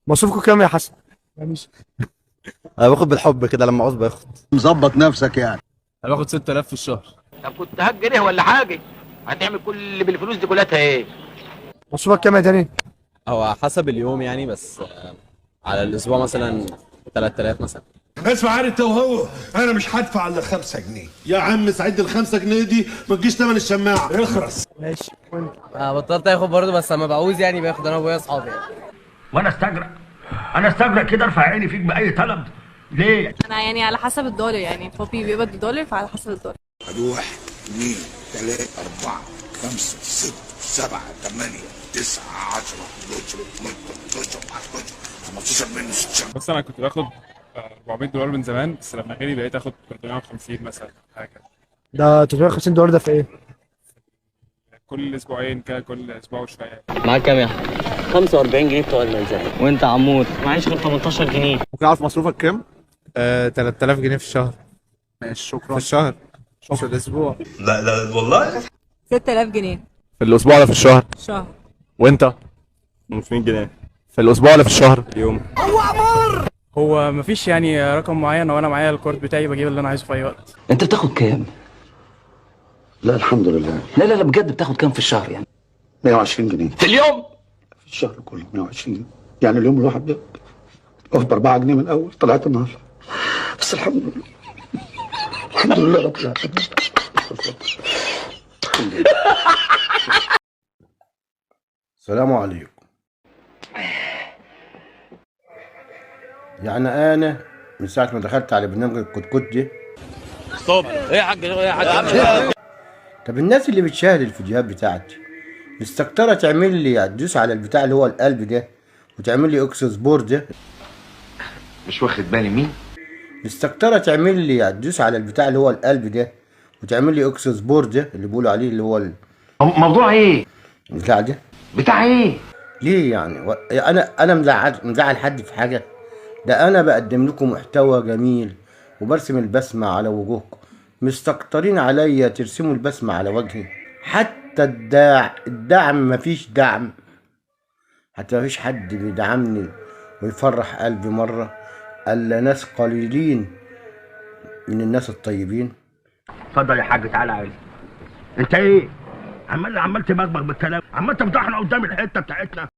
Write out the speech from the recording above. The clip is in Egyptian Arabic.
مصروفكم كام يا حسن؟ ماشي. انا باخد بالحب كده، لما عاوز باخد. مظبط نفسك يعني. انا باخد 6000 في الشهر. طب كنت هات جنيه ولا حاجة؟ هتعمل كل اللي بالفلوس دي كلها ايه؟ مصروفك كام يا داني؟ هو حسب اليوم يعني، بس على الاسبوع مثلا 3000 مثلا. اسمع عارف وهو انا مش هدفع الا 5 جنيه يا عم سعيد. ال 5 جنيه دي ما تجيش ثمن الشماعه. اخرس. ماشي. وانت؟ بطلت اخد برضه، بس لما بعوز يعني باخد انا وابويا اصحابي يعني. وانا استجرأ، انا استجرأ كده ارفع عيني فيك باي طلب ليه؟ انا يعني على حسب الدولار، يعني بابي بيقبض بالدولار فعلى حسب الدولار. 1 2 3 4 5 6 7 8 9 10 11 12 13 14 15 منه 16. بس انا كنت باخد $400 من زمان، بس لما غلي بقيت اخد 350 مثلا حاجة كده. ده $350 ده في ايه؟ كل اسبوعين كده، كل اسبوع وشوية. معاك كام يا احمد؟ 45 جنيه بتوع الملزمه. وانت عمور؟ معيش غير 18 جنيه. ممكن اعرف مصروفك كام؟ 3000 جنيه في الشهر. ماشي شكرا. في الشهر مش في الاسبوع. لا لا والله. 6000 جنيه في الاسبوع ولا في الشهر؟ شهر. وانت؟ 500 جنيه في الاسبوع ولا في الشهر؟ اليوم. هو مفيش يعني رقم معين، وانا معايا الكارد بتاعي بجيب اللي انا عايزه في اي وقت. انت بتاخد كام؟ لا الحمد لله. لا لا لا بجد بتاخد كام في الشهر يعني؟ 120 جنيه في اليوم؟ في الشهر كله 120 جنيه، يعني اليوم الواحد بيقف ب 4 جنيه من الاول طلعت النهارده، بس الحمد لله الحمد لله رب العالمين. السلام عليكم. يعني انا من ساعة ما دخلت على برنامج الكتكوت ده. stop. ايه يا حاج؟ ايه يا حاج؟ طب الناس اللي بتشاهد الفيديوهات بتاعتي مستكترة تعمل لي تدوس على البتاع اللي هو القلب ده وتعمل لي explore ده؟ مش واخد بالي مين؟ مستكترة تعمل لي تدوس على البتاع اللي هو القلب ده وتعمل لي explore ده اللي بيقولوا عليه اللي هو موضوع ايه؟ البتاع ده بتاع ايه؟ ليه يعني؟ انا مزعل حد في حاجة؟ ده انا بقدم لكم محتوى جميل وبرسم البسمة على وجوهكم، مستكترين عليا ترسموا البسمة على وجهي؟ حتى الدعم مفيش دعم، حتى مفيش حد بيدعمني ويفرح قلبي مرة الا ناس قليلين من الناس الطيبين. اتفضل يا حاج تعالى. عايز انت ايه؟ عمال تبغبغ بالكلام، عمال تفضحنا قدام الحتة بتاعتنا.